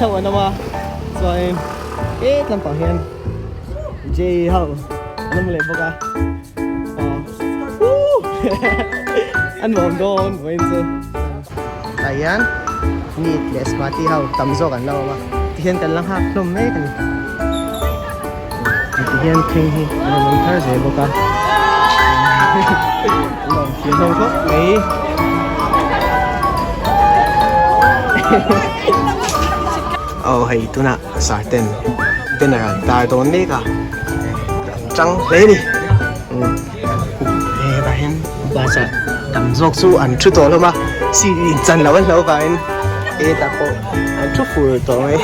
Smart ho an awm a chuanin het lampang hian J ho an awm leh bawk a aww an nuam dawn vawiin chu tah hian Neet leh Smarty ho tam zawk an lo awm a tihian kan la nghak hlawm mek a ni tihian thleng hi a rawn awm thar zel bawk a an lawm thiam ho khawp mai. Aw hei tunah sarten banner an tar dawn mek a an tang hle a ni hetah hian bus ah tam zawk chu an thu tawh hlawm a seat in chan loh an hlauh vangin hetah pawh an thu fur tawh mai.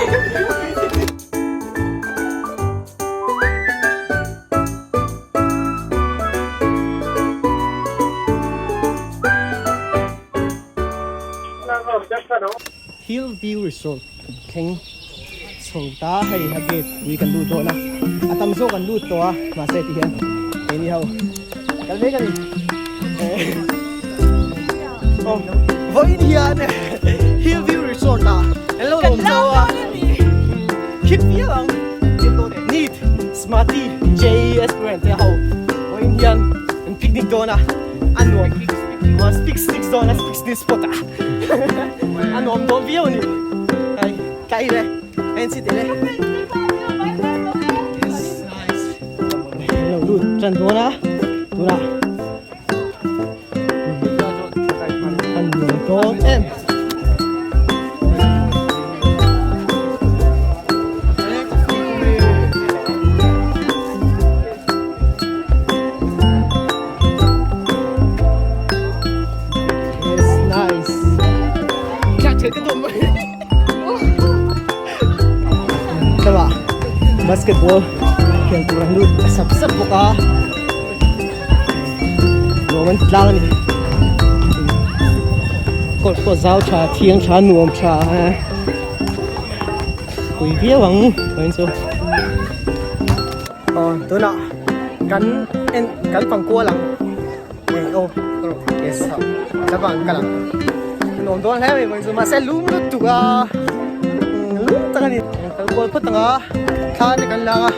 Hill View Resort kan thleng chho ta hei a gate pui kan lut dawn a a tam zawk an lut tawh a mahse ti hian keini ho kal mek a ni aw vawiin hian Hill View Resort ah an lo lawm zo a khit viau ang Neat Smarty J Esperance te ho vawiin hian an picnic dawn a a nuam picnic dawn a picnic spot ah a nuam dawn viau a ni hei tlai le en chi teh le yes nice lo lut tan dawn a tunah a nuam dawn em. Yes, nice. Tama basketball khel tur an lut a sap sap bawk a nuam an ti tlang a ni court pawh zau tha thiang tha nuam tha pui viau ang vawiin chu. Aw tunah kan en kan fang kual ang eng aw yes ka vang kal ang nuam dawn hle mai vawiin chu mahse lum lutuk a lum tak a ni kal kual phawt ang a thla te kan lang a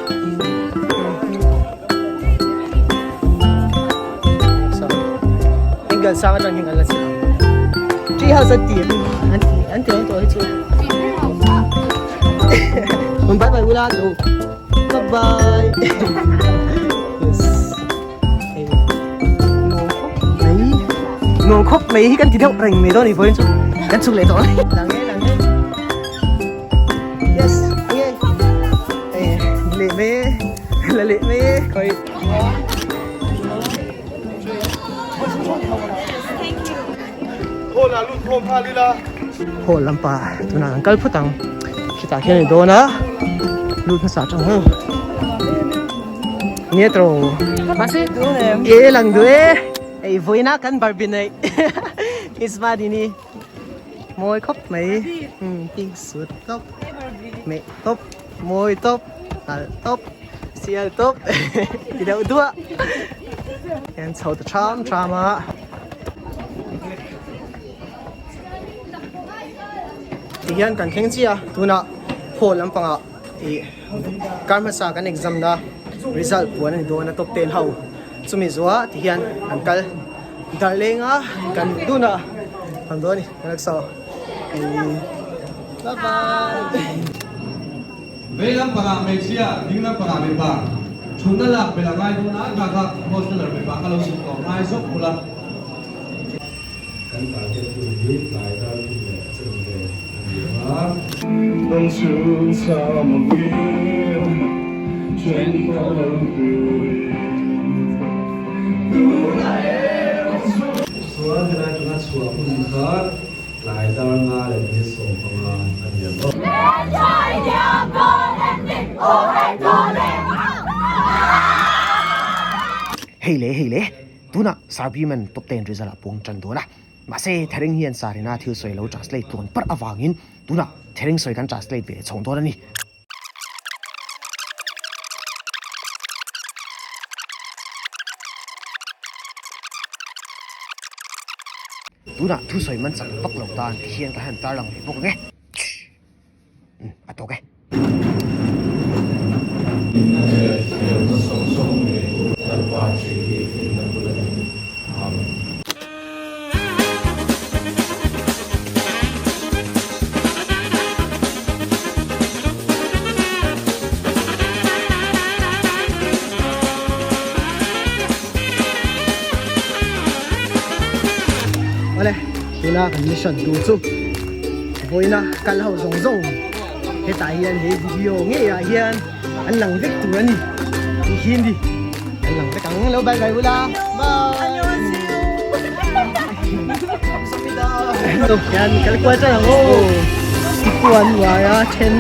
angle sang atang hian kan la chhin ang tree house an ti an ti an ti awm tawh hi chu bye bye ula tu. Bye bye. Yes. Hei. Nuam khawp mai. Nuam khawp mai hi kan ti deuh reng mai dawn ni vawiin chu. Kan chhuk leh tawh. Lang e lang e. Yes. Nge. Hei leh mai e. La leh mai e. Khoi. Hall lampa tunah kan kal phawt ang chutah khian a ni dawn a lut hmasa tang ho nge tro e lang duh e ei vawiina kan barbie neih Isma dini mawi khawp mai pink suit tawp meh tawp mawi tawp nalh tawp sial tawp ti deuh duah hian chho ta tham tham a. Ti hian kan thleng chiah a tunah hall lampangah ih kar hmasa kan exam na result puan a ni dawn a top 10 ho chumi zuah ti hian an kal darleng a kan dun a kan dawn a ni kan laksa ih bye bye. Vei lampangah hmeichhia, ding lampangah mipa thutna lak belh a ngai dawn a, nghak a hosteler mipa ka lo zuk tawh ngai zawk bula. Kan target hun hi tlai dar thum leh a chen ve a ni ang a. Chuan helai tuna chhuah hun kha tlai dar nga leh minute 15 a ni ang aw. Hei le hei le. Tunah Sarbiman top 10 result ah puang tan dawn a, mahse Thereng hian Sarina thil sawi lo translate tluan parh avangin tunah Thereng sawi kan translate ve chhawng dawn a ni. Tunah thusawi man chak vak lo tan ti hian ka han tarlang leh bawk ang e. Tuna kan mission tur chu vawiina kal ho zawng zawng hetah hian he video ngeiah hian an lang vek tur a ni tih hi a ni. An lang vek ang lo bye bye ula bye. Hian kal kual tan ang aw tikuan uai a then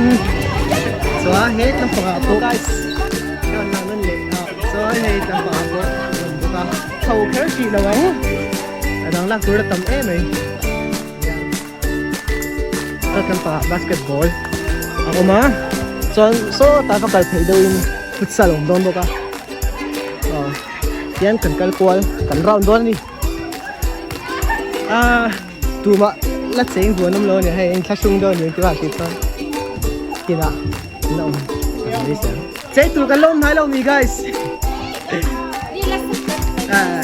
chuan he lampangah pawh hian lang nawn leh a chuan hei lampangah pawh a awm bawk a chho kher tih lo ang a dang lak tur a tam em mai chuan lampangah basketball a awm a chuan sawtah ka kal theih deuhin futsal a awm dawn bawk a hian kan kal kual kan round dawn a ni. Ah, tumah la cheng huan awm lo a ni hei in thlahrung dawn ni tiva tih chuan kinah an awm chei tur kan lawm hnai lo mi guys ah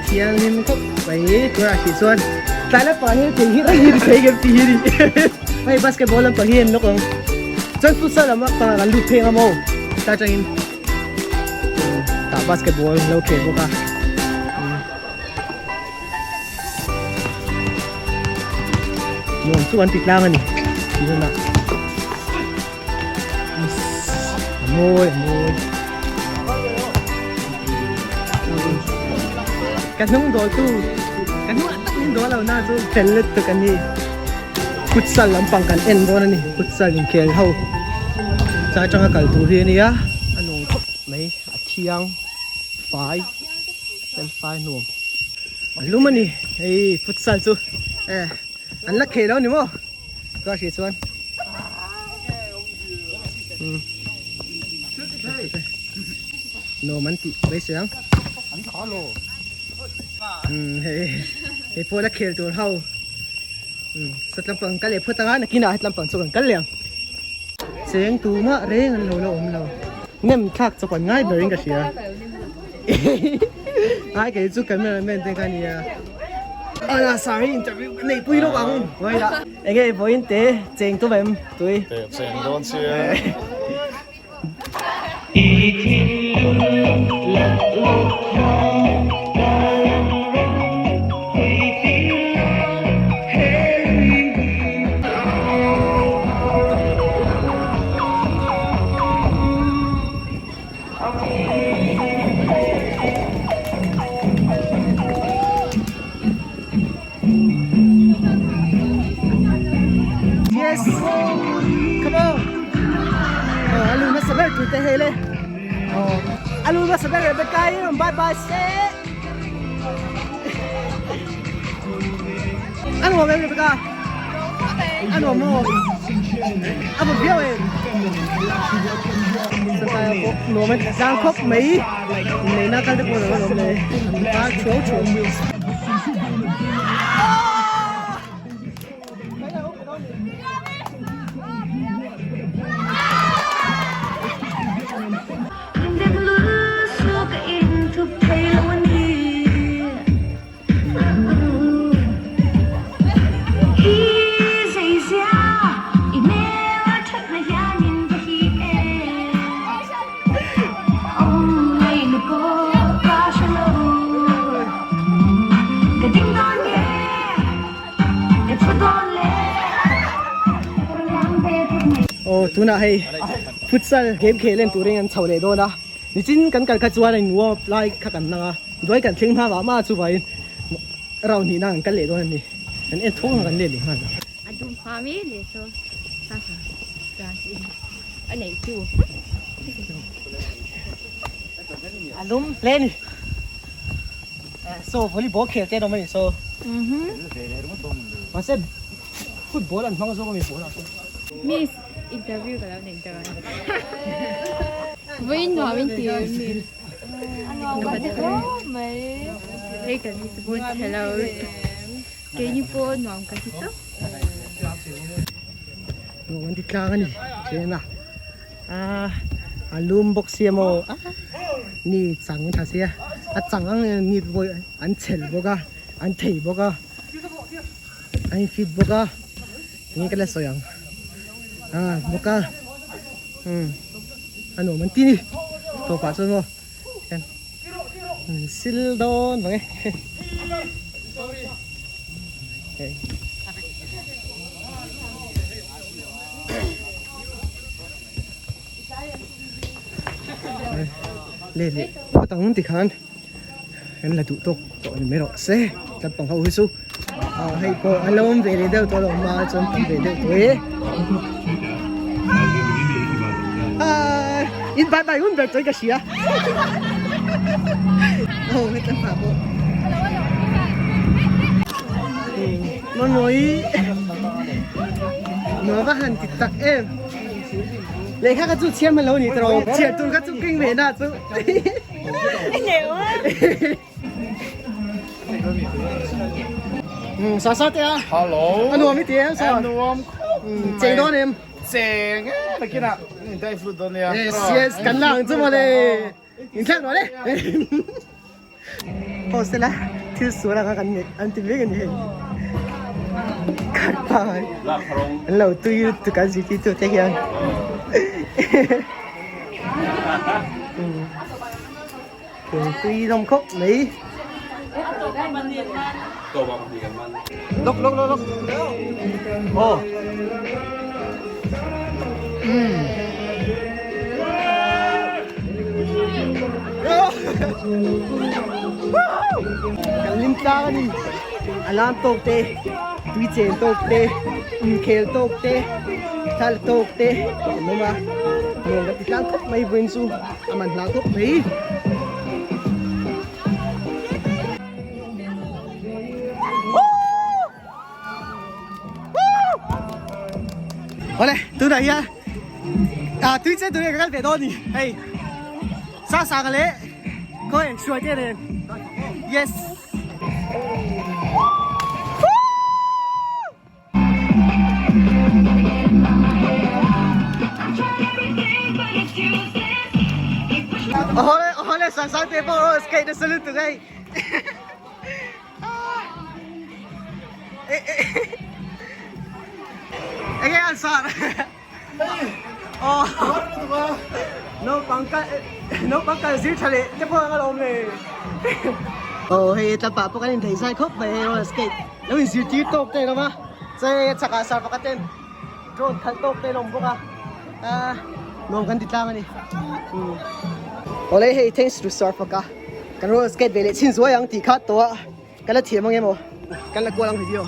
thianghlim khawp mai tunah tih chuan tlai lampang hian thei hi reng hi thei kem tih hi ni hei basketball lampang hi an lawk ang chuan futsal lam pangah kan lut phei ang a maw ta tangin tah basketball lo khel bawk a nuam chu an ti tlang a ni tih a mawi a mawi ka hnung dawl tu ka hnung ah tak min dawl lo na chu fel lutuk a ni futsal lampang kan en dawn a ni futsal inkhel ho cha atanga kal tur hi a nia a nuam khawp mai a thiang fai fel fai nuam a lum a ni hei futsal chu eh an la khel lo ni maw ka hriat chuan nuam an tih beisei ang hei hei pawh la khel tur ho sat lampang kal leh phawt anga nakinah het lampang chu kan kal leh ang cheng tumah reng an lo la awm lo nem thlak chawp an ngai berin ka hria ai kei chu camera man te ka nia ala sari interview ka nei pui lawk ang vawilah enge vawiin te cheng tum em tui cheng dawn sia Yes! Come on! Oh, alu nasa ber tu te hei le. Oh, alu nasa ber Rebecca i rawn bye bye se. A nuam em Rebecca? A nuam maw? A nuam viau em? Santai a pawh nuam em? Zang khawp mai. Neihna kal te pawh a lo awm le. An thuau thuau. Aw tunah hei futsal game khel en turin an chho leh dawn a nichin kan kal kha chuan in warm up lai kha kan nang a duai kan thleng hma mah mah chuvangin round hnihna kan kal leh dawn a ni kan en thawng a kan let leh nghal a. A dum hma mai leh saw ha ha class in a neih chu. A lum hle ni. So volleyball khel te an awm a ni so. Mahse football an hmang zawk a mi ball ah chuan. Miss interview ka lo nei dawn. Vawiin nuam in ti em miss. A nuam ka ti khawp mai. Hei kan miss pawh chhe lo. Keini pawh nuam ka ti tawp. Nuam an ti tlang a ni chen a. Ah a lum bawk sia maw ah ni chang tha sia a chang ang ni pawh an chhel bawk a an thei bawk a an in fit bawk a enge ka la sawi ang ah bawk a umm a nuam an ti ni tawpah chuan maw hian. Sil dawn vang e. Le le ka tang ti khan kan la duh tawk tawh ni mai rawh se tlampang ho hi chu ah hei pawh a lo awm ve leh deuh tawh lo ma chuan tam ve deuh tawh e hi in bye bye hun ber tawh in ka hria aw he tlampang pawh Mawi nuam va han ti tak em lehkha kha chu chhiar hman lo a ni tawh chhiar tur kha chu keng ve na chu sa sa te a Hello a nuam i ti em sa a nuam khawp cheng dawn em cheng e nakinah in dai flut dawn nia yes yes kan la ang chu mawle In thlak rawh le. Post la thil sual anga kan nei an ti mek a ni hei. Khat pai an lo tui lutuk an zirtirtu te hian. Tui hlawm khawp mai. Lok lok lok lok. Oh. Kan lim tlang a ni. A lam tawk te, tui chen tawk te, inkhel tawk te, thla tawk te an awm a. Nuam kan ti tlang khawp mai vawiin chu a man hla khawp mai. Awle tunah hian ah tui chen turin ka kal ve dawn a ni hei sang sang leh khawi hruai te nen yes. Awle awle sang sang te pawh rawn skate nasa lutuk hei. Enge an sar oh naupang kal naupang kal zir tha leh te pawh ang alawm le oh hei tlapa pawh kan inthei zai khawp mai hei roller skate lo in zirtir tawk te lova chei chakah sar pakhat ten drone khalh tawk te an awm bawk a ah nuam kan ti tlang a ni awle hei thanks to sar faka kan roller skate ve leh chhin zuai ang tih kha tawh a Ka la thiam ang em aw? Kan la kual ang video.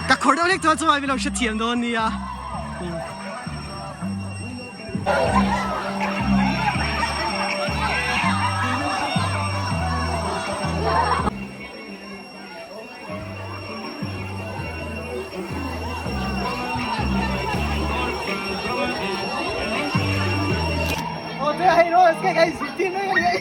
Ka khawr deuh hlek chuan chumai min lo hre thiam dawn nia. Aw te hei ro skate kai zirtir mai a ni.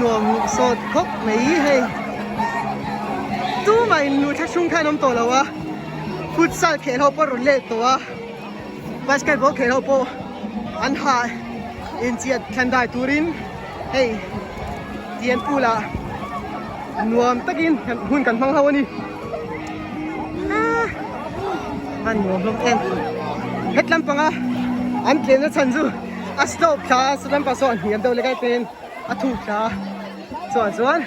Nuam sawt khawp mai hei tumah in nu thlahrung khan awm tawh lo a futsal khel ho pawh rawn let tawh a. Basketball khel ho pawh an ha inchiat thlan dai turin hei tian pool ah nuam takin hun kan hmang ho a ni a nuam hlawm em het lampanga an tlenna chhan chu a slope thla a lampang saw a hniam deuh lek a pen a thuk thla chuan chuan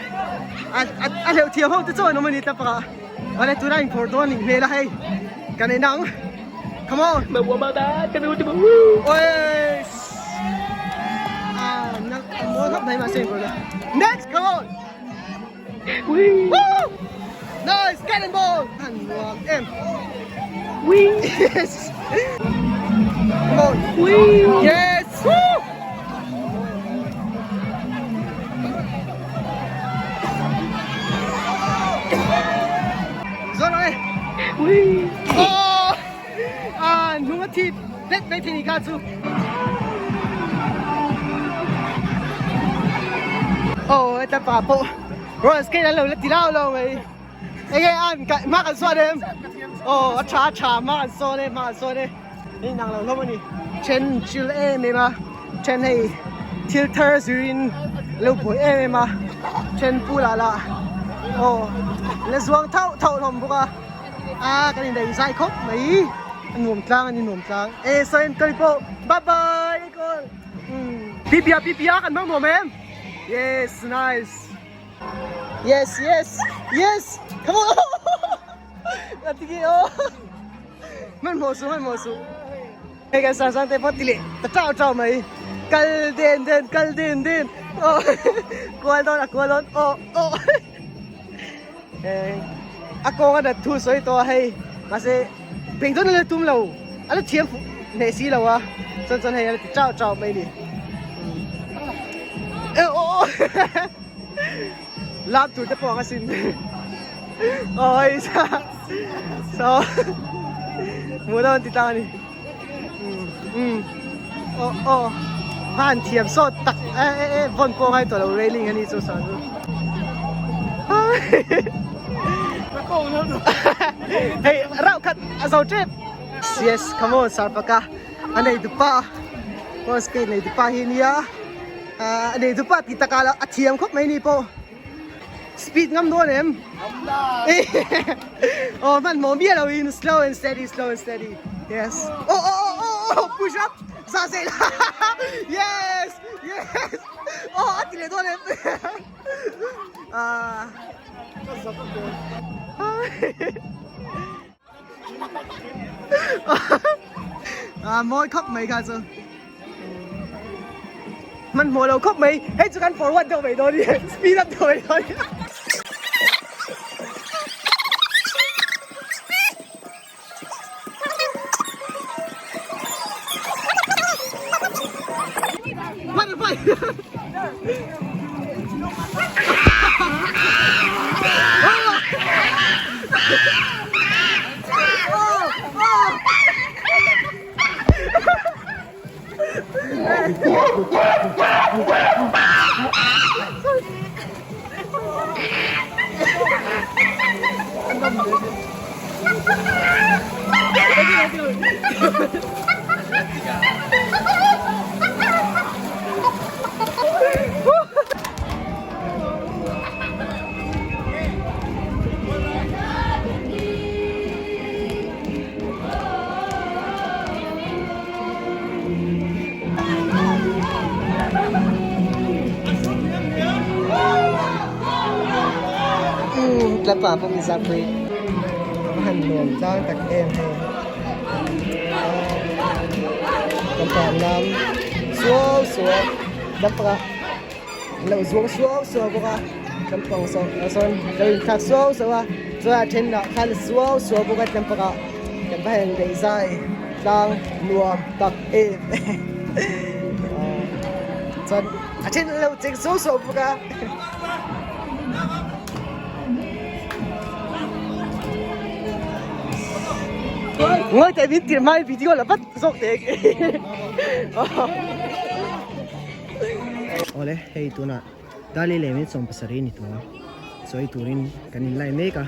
a hleuh thiam ho te chu an awm a ni tlampangah awle tuna inphawrh dawn a nih hmel a hei kan en ang. Come on. Oi. Ah, Next, come on. Woo! Nice cannonball. Em. Yes. Come on. Yes. Woo! Ui! Oh! Ah, hnung a thi det mai thei ni kha chu. Oh, heta pa pawh roller skate an lo la ti lau lo mai. Enge an ka hma kan sawn em? Oh, a tha a tha hma kan sawn e, hma kan sawn e. Hei nang lo hlawm a ni. Then chill em em a, then hei thil thar zirin lo buai em em a, then pool ah lah aw la zuang thauh thauh hlawm bawk a, a kan indaih zai khawp mai, a nuam tlang a ni nuam tlang e saw enkawl pawh bye bye enkawl umm pipia pipia kan hmang nuam em yes nice yes yes yes come on a ti ki aw. Hmanhmawh suh hmanhmawh suh. Hei kan sang sang te pawh ti leh ta chau chau mai. Kal den den kal den den aw kual dawn a kual dawn aw aw a kawng a dat thu sawi tawh a hei mahse beidawn a la tum lo a la thiam fuh hneh si lo a chuan chuan hei a la ti chau chau mai ni aw aw Lak tur te pawh ang asin. Oi sa. So. Mu dawn ti tlang ani. Um um. Oh oh. Han thiam sawt tak e e e vawn pawh ngai tawh lo railing ani chu sa chu. Hei rauh khat a zo tep. Yes, come on Sarpaka. A nei dupa. First skate nei dupa hi nia. A nei dupa tih takah lah a thiam khawp mai ni pawh speed ngam dawn em aw hmanhmawh miah lo in slow and steady slow and steady yes oh oh oh oh oh push up za zel yes yes oh a ti leh dawn em ah Ah mawi khawp mai kha chu hmanhmawh lo khawp mai hei chu kan forward deuh mai dawn a ni speed up deuh mai dawn a ni. Tlapa pawh mi zapui a han nuam tlang tak em hei tlapa lam suau suau tlapa lo zuang suau suau bawk a lampang saw ah sawn lo inthlak suau suau a chuan a then ah khan suau suau bawk a lampang ah kan va heng daih zai tlang nuam tak em chuan a then an lo cheng suau suau bawk a. Ngawi teh min tirh hmain video la vat zawk teh. Awle hei tunah Dali leh min sawm pasarih ni tur sawi turin kan inlai mek a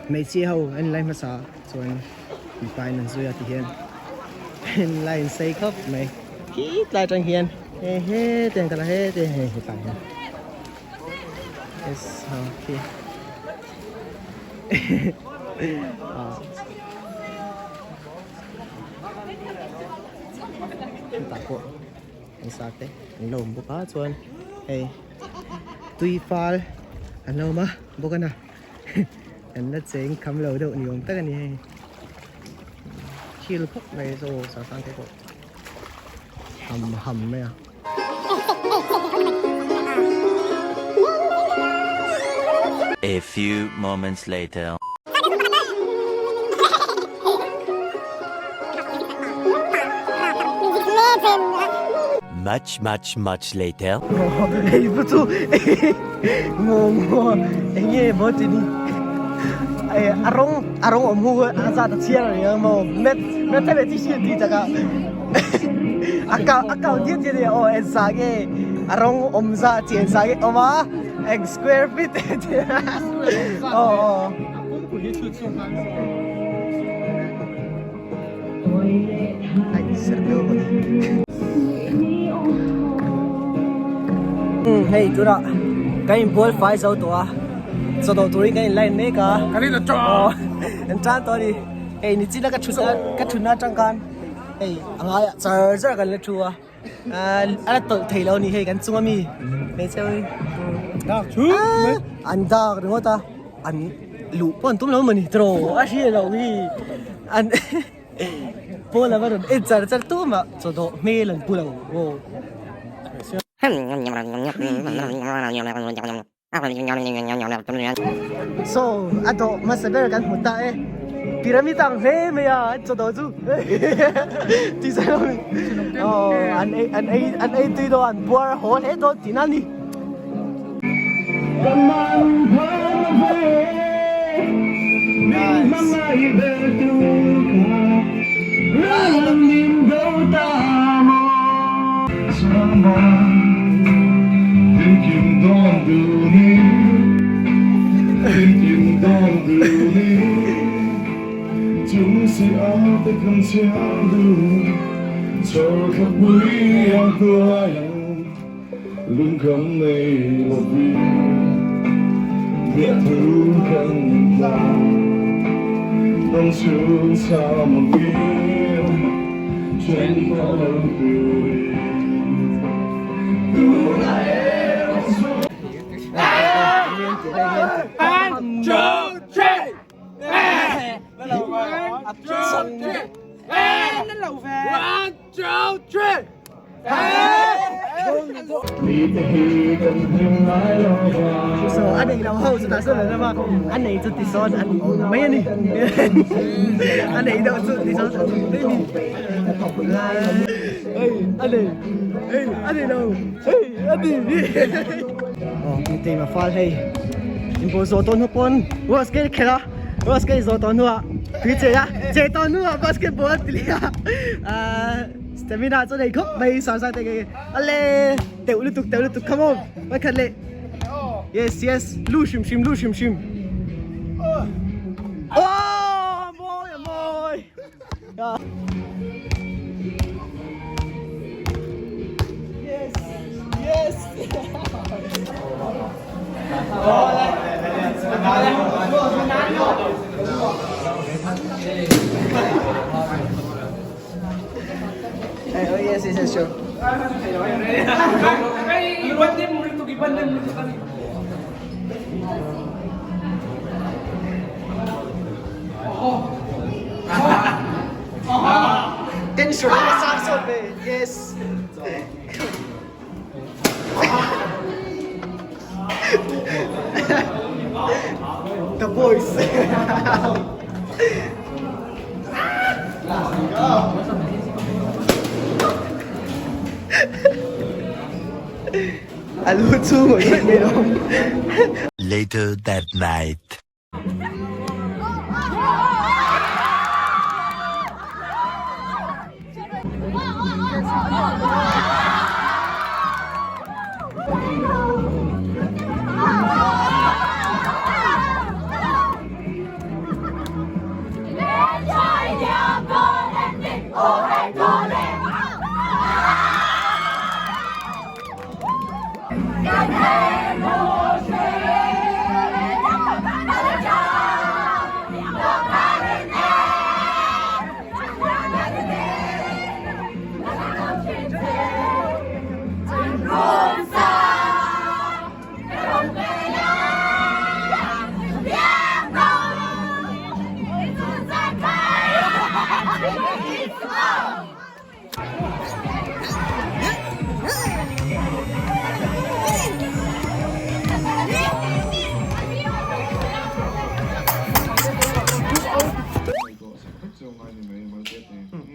hmeichhia ho an inlai hmasa chuan mipa in an zui a ti hian an inlai in sei khawp mai khit lai atang hian he he te an kal a he te hei hetah hian yes okay ah. Hetah pawh an sa te an lo awm bawk a chuan hei tui fal an lo awm a bawk a na an la cheng kham lo deuh ni awm tak a ni hei thil khawp mai saw sa sang te pawh ham ham mai a. A few moments later. Much much much later. Hei pu chu ngo ngo eng nge maw ti ni a rawng A rawng awm hu a zat a chhiar a ni ang maw? Mathematician tih takah a kau a kau diat diat a ni aw eng zah nge a rawng awm zah chi eng zah nge awm a eng square feet aw aw. Ai ser deuh a ni. Hei tunah kan inbual fai zo tawh a chawdawh turin kan in line mek a Kan in a tan an tan tawh a ni hei nichina ka thut ka thutna atang khan hei a ngaiah char char kan la thu a a la tawlh thei lo a ni hei kan chunga mi hmeichhe ho hi Dak chu an dak ringawt a an luh pawh an tum lo mawni tiraw a hria loh hi an pawn lama rawn en char char tum a chawdawh hmel an pu lo aw. So a dawh hmasa ber kan hmu ta e pyramid ang hle mai a an chawdawh chu tih sawi lo mi aw an ei an ei an ei tui dawn an buar haw hle dawn tihna a ni. So a nei lo ho chu tah sawn an awm a, a nei chu ti sawn an awm mai a ni. A nei deuh chu ti sawn an awm mai a ni. Hei a nei, hei a nei lo, hei a ni. Aw mitei ma fal hei inbual zawh tawh hnu pawn basket khelh a, basket zawh tawh hnuah tui chei a, chei tawh hnuah basketball a ti leh a. Stamina chu nei khawp mai sar sar te ke ale teuh lutuk teuh lutuk come on vai khat leh yes yes lu hrim hrim lu hrim hrim oh mawi a mawi yes yes Oh yes, yes, yes, sure. Tension sang sawt ve. Yes. The boys. A lu chu ngawih ngawih mai lo. Later that night.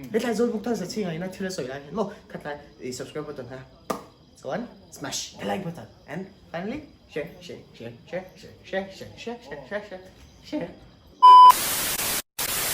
Hetlai zawl buk tan sa chhinga ina thil a sawi lai hian maw khatlai i subscribe button kha chuan smash the like button and finally share share share share share share share share share share share.